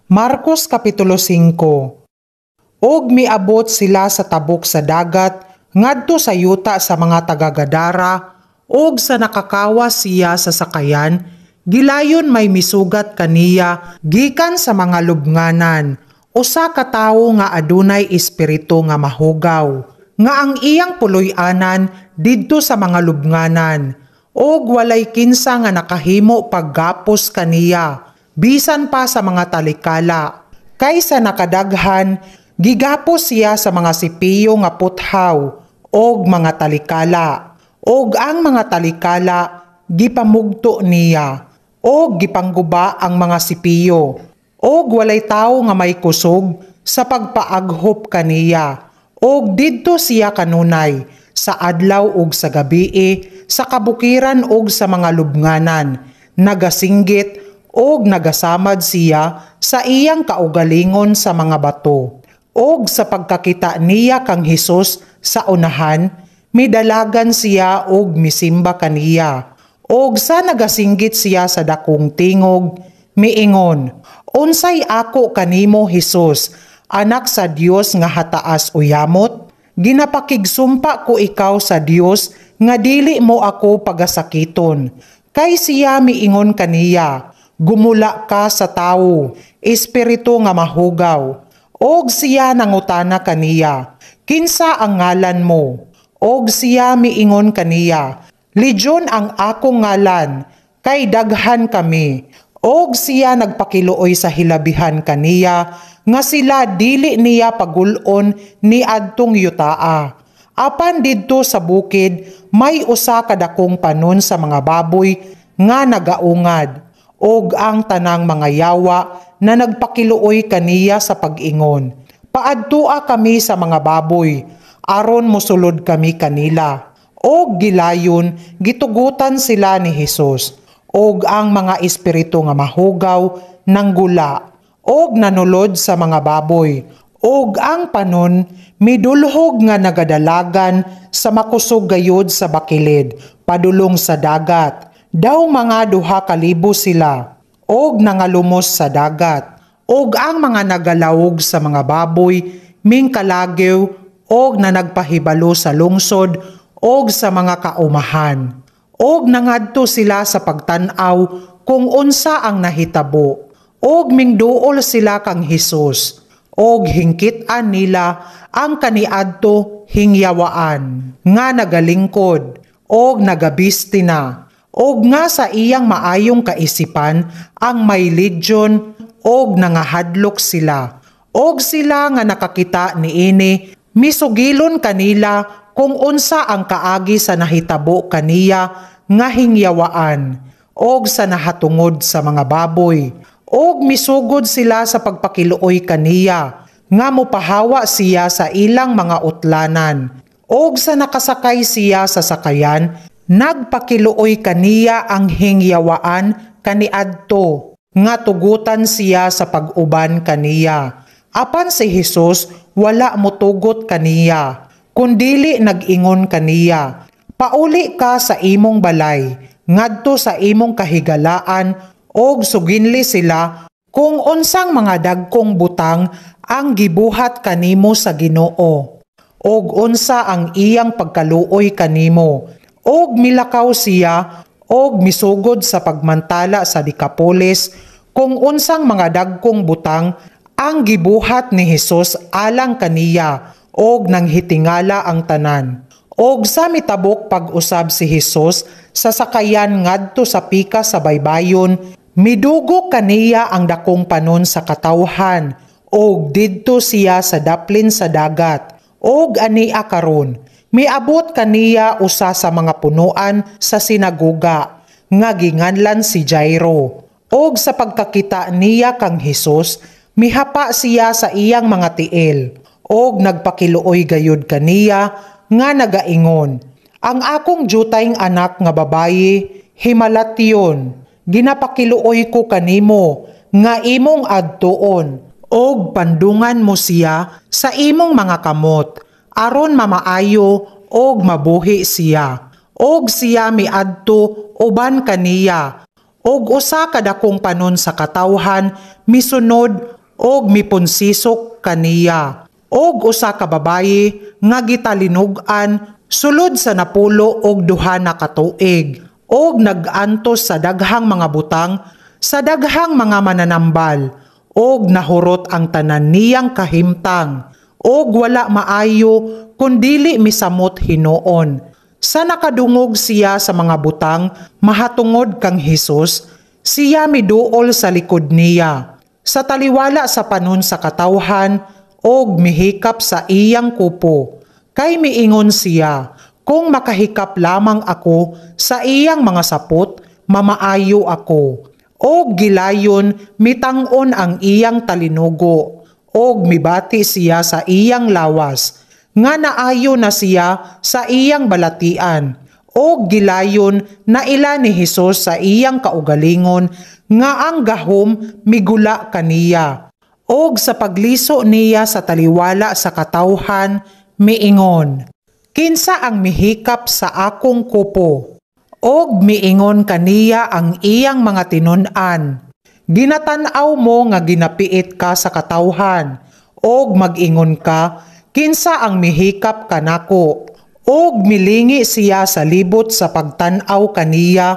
Marcos Kapitulo 5. Og miabot sila sa tabok sa dagat ngadto sa yuta sa mga taga-Gadara, og sa nakakawas siya sa sakayan, gilayon may misugat kaniya gikan sa mga lubnganan, usa ka tawo nga adunay espiritu nga mahugaw, nga ang iyang puloy-anan didto sa mga lubnganan, og walay kinsa nga nakahimo paggapos kaniya bisan pa sa mga talikala. Kay sa nakadaghan, gigapos siya sa mga sipiyo nga puthaw og mga talikala, og ang mga talikala gipamugto niya, og gipangguba ang mga sipiyo, og walay tawo nga may kusog sa pagpaaghop kaniya. Og didto siya kanunay sa adlaw ug sa gabii, sa kabukiran ug sa mga lubnganan, nagasinggit og nagasamad siya sa iyang kaugalingon sa mga bato. Og sa pagkakita niya kang Hesus sa unahan, midalagan siya og misimba kaniya. Og sa nagasinggit siya sa dakong tingog, miingon, "Unsay ako kanimo, Hesus, Anak sa Dios nga hataas uyamot? Ginapakigsumpa ko ikaw sa Dios nga dili mo ako pagasakiton." Kay siya miingon kaniya, "Gumula ka sa tawo, espiritu nga mahugaw." Og siya nangutana kaniya, "Kinsa ang ngalan mo?" Og siya miingon kaniya, "Legion ang akong ngalan, kay daghan kami." Og siya nagpakiluoy sa hilabihan kaniya nga sila dili niya pagul-on ni adtong yutaa. Apan didto sa bukid may usa ka dakong panon sa mga baboy nga nagaungad, og ang tanang mga yawa na nagpakiluoy kaniya sa pag-ingon, "Paadtua kami sa mga baboy, aron mosulod kami kanila." Og gilayon gitugutan sila ni Hesus, og ang mga espiritu nga mahugaw nanggula og nanulod sa mga baboy, og ang panon midulhog nga nagadalagan sa makusog gayud sa bakilid padulong sa dagat. Daw mga 2,000 sila, og nangalumos sa dagat. Og ang mga nagalawog sa mga baboy mingkalagiw og nanagpahibalo sa lungsod og sa mga kaumahan. Og nangadto sila sa pagtan-aw kung unsa ang nahitabo. Og mingduol sila kang Hesus, og hingkit-an nila ang kaniadto hingyawaan nga nagalingkod og nagabisti na, og nga sa iyang maayong kaisipan ang may legion, og nangahadlok sila. Og sila nga nakakita niini misugilon kanila kung unsa ang kaagi sa nahitabo kaniya nga hingyawaan og sa nahatungod sa mga baboy. Og misugod sila sa pagpakiluoy kaniya nga mopahawa siya sa ilang mga utlanan. Og sa nakasakay siya sa sakayan, nagpakiluoy kaniya ang hingyawaan kaniadto nga tugutan siya sa pag-uban kaniya. Apan si Hesus wala motugot kaniya, kundili nag-ingon kaniya, "Pauli ka sa imong balay, ngadto sa imong kahigalaan, og suginli sila kung unsang mga dagkong butang ang gibuhat kanimo sa Ginoo, og unsa ang iyang pagkaluoy kanimo." Og milakaw siya og misugod sa pagmantala sa Decapolis kung unsang mga dagkong butang ang gibuhat ni Hesus alang kaniya, og nanghitingala ang tanan. Og sa mitabok pag-usab si Hesus sa sakayan ngadto sa pikas sa baybayon, midugo kaniya ang dakong panon sa katawhan, og didto siya sa daplin sa dagat. Og ania karon, miabot kaniya usa sa mga punuan sa sinagoga nga ginganlan si Jairo. Og sa pagkakita niya kang Hesus, mihapa siya sa iyang mga tiil og nagpakiluoy gayud kaniya nga nagaingon, "Ang akong jutayng anak nga babayi himalatyon. Ginapakiluoy ko kanimo nga imong adtuon og pandungan mo siya sa imong mga kamot aron mamaayo og mabuhi siya." Og siya miadto uban kaniya, og usa ka dakong panon sa katawhan misunod. Og mipunsisok kaniya. Og usa ka babayi nga gitalinog-an sulod sa 12 na katuig og nag-antos sa daghang mga butang sa daghang mga mananambal og nahurot ang tanan niyang kahimtang og wala maayo kun dili misamot hinuon. Sa nakadungog siya sa mga butang mahatungod kang Hesus, siya miduol sa likod niya sa taliwala sa panon sa katawhan og mihikap sa iyang kupo. Kay miingon siya, "Kung makahikap lamang ako sa iyang mga sapot, mamaayo ako." Og gilayon mitang-on ang iyang talinugo, og mibati siya sa iyang lawas, nga naayo na siya sa iyang balatian. Og gilayon naila ni Hesus sa iyang kaugalingon nga ang gahom migula kaniya. Og sa pagliso niya sa taliwala sa katawhan, miingon, "Kinsa ang mihikap sa akong kupo?" Og miingon kaniya ang iyang mga tinun-an, "Ginatan-aw mo nga ginapiit ka sa katawhan, og mag-ingon ka, 'Kinsa ang mihikap kanako?'" Og milingi siya sa libot sa pagtan-aw kaniya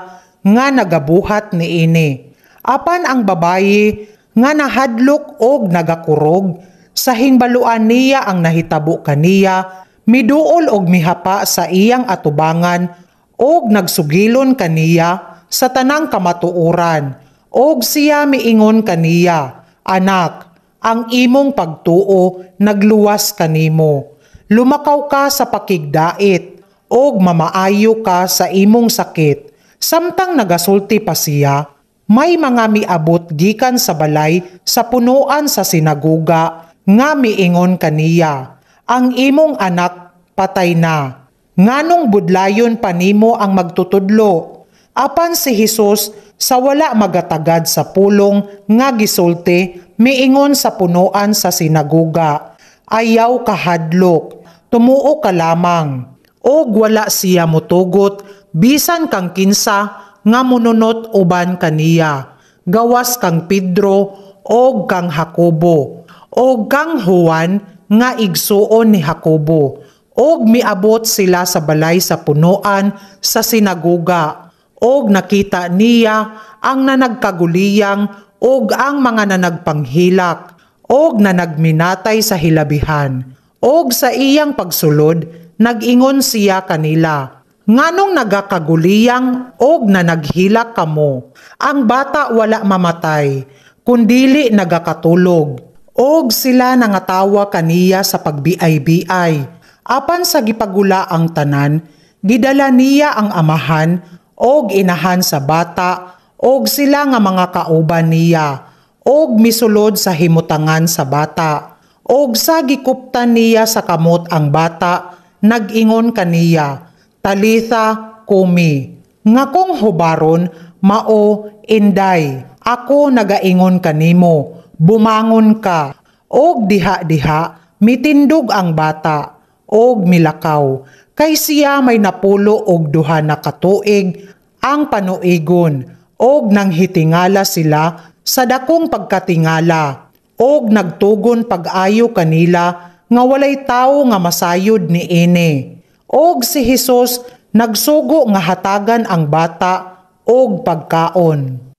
nga nagabuhat niini. Apan ang babayi nga nahadlok og nagakurog sa hingbaluan niya ang nahitabo kaniya, miduol og mihapa sa iyang atubangan og nagsugilon kaniya sa tanang kamatuoran. Og siya miingon kaniya, "Anak, ang imong pagtuo nagluwas kanimo. Lumakaw ka sa pakigdait og mamaayo ka sa imong sakit." Samtang nagasulti pa siya, may mga miabot gikan sa balay sa punuan sa sinagoga nga miingon kaniya, "Ang imong anak patay na. Nganong budlayon pa nimo ang magtutudlo?" Apan si Hesus, sa wala magatagad sa pulong nga gisulti, miingon sa punuan sa sinagoga, "Ayaw kahadlok, tumuo ka lamang." Og wala siya motugot bisan kang kinsa nga monunot uban kaniya, gawas kang Pedro og kang Jacobo og kang Juan nga igsuon ni Jacobo. Og miabot sila sa balay sa punuan sa sinagoga og nakita niya ang nanagkaguliyang og ang mga nanagpanghilak og nanagminatay sa hilabihan. Og sa iyang pagsulod, nag-ingon siya kanila, "Nganong nagakaguliyang og nanaghilak kamo? Ang bata wala mamatay, kundili nagakatulog." Og sila nangatawa kaniya sa pagbiay-biay. Apan sa gipagula ang tanan, gidala niya ang amahan og inahan sa bata og sila nga mga kauban niya og misulod sa himutangan sa bata. Og sa gikuptan niya sa kamot ang bata, nag-ingon kaniya, "Talitha kumi," nga kung hubaron mao, "Inday, ako nagaingon kanimo, bumangon ka." Og diha-diha mitindog ang bata og milakaw, kay siya may 12 na katuig ang panuigon. Og nanghitingala sila sa dakong pagkatingala og nagtugon pag-ayo kanila nga walay tawo nga masayod niini. Og si Hesus nagsugo nga hatagan ang bata og pagkaon.